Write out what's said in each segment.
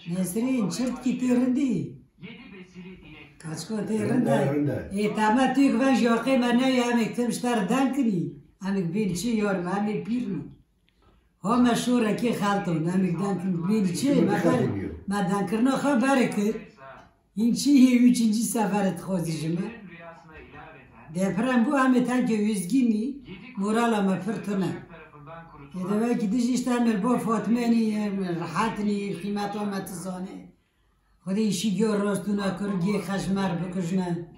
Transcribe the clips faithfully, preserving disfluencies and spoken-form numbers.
Nesrîn, çirtkî tê rindî. Kaçko tê rinde. Rinde, rinde. Ê, teme tu yek ven ji yaqê me neyê, em ê tim ji te re deng kinî. Em ê bên çi yar me, em ê pîr ne. Ha me şorekê xelton, em ê deng kin bên çi, me xel, me dengkirina xwe berê kir. Hîn çi yê üçüncü sefere dixwazî ji me? Deprem bû, em ê tenkê Ûzgînî, morala me pir tune. Ê, devekî dijî işte em ê li bo Fatmenî, em ê rehet nî, qîmeta me tu zanê. Xwedê îşî giyo rastûna kir, gê xeşmer bikujne.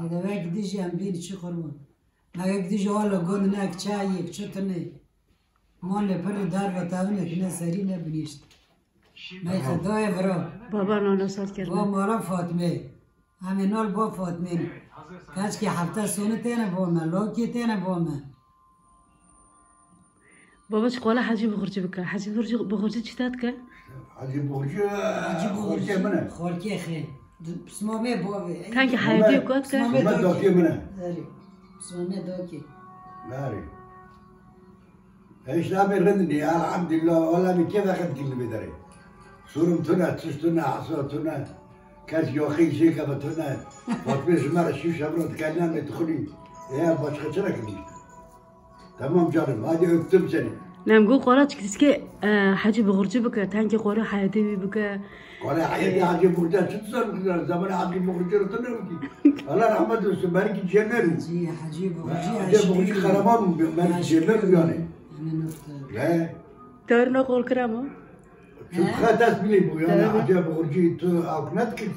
Ê, devekî dijî em bên çi qurban. Me yek dijî hala gund nek çayek çi tune. Malê pir li derve tevine kine serî ne binîşt. Me xetayê vira. Baba nana sal kir. Va mala Fatmê. Em ê nal ba Fatmê. Keçkê hefte sonu têne bo me, lokê têne bo me. Baba çi qala Hecî Bixurcî bike. Hecî Bixurcî, Bixurcî çi te dike? Hecî Bixurcî, Hecî xorkê Bixurcî, min e. Xorkê xê. Pismamê bavê. Tengê heyetê ku dike? Pismamê dokê min e. Erê. Pismamê dokê. Erê. Eşnamê rind nî, elhamdülillah, wala min kê veqet gilli bê derê. Sûrim tune, tişt tune, hesa tune. Kes yoxî jê keve tune. Fatmê ji me re şîş evro dikelîne me dixulî. Eya başqa çi ne kibî? Tamam canım, hadi öptüm seni. Nemgo qala çikiske, e, Hecî Bixurcî bike, tengê qala heyetê wî bike. Qala heyetê Hecî Bixurcî, çi tu ser bike? Zaman Hecî Bixurcî re tune wî. Allah rahmet olsun, belki Cemal. Hecî, Hecî Bixurcî, Hecî Bixurcî kahraman, belki Cemal yani. He. Teorina qol kira mı? Tu xetas bilî bû, yani Hecî Bixurcî, tu awk nedikir,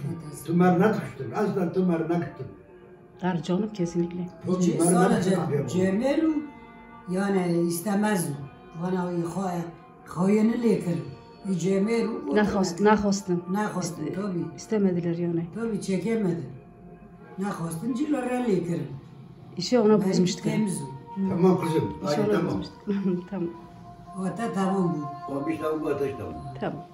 tu mer nedikiştin, asla tu mer nekiştin. Tabii canım, kesinlikle. Tabii, Cê-, ben sana de ce-, yapıyorum. Cêmêr û, yani, istemez û. Vana wî xwe, xweyini lê kir. Wî cêmêr û, o Nexwast-, da nexwastin. Nexwastin, Iste-, tabii. istemediler yani. Tabii, çekemedi. Nexwastin, cî lo re lê kirin. İşte ona Belki bozmuştuk. Temiz û. Tamam kızım, hadi İnşallah tamam. bozmuştuk. Tamam. O te tamam bû. O bir tamam, bu ateş tamam. Tamam.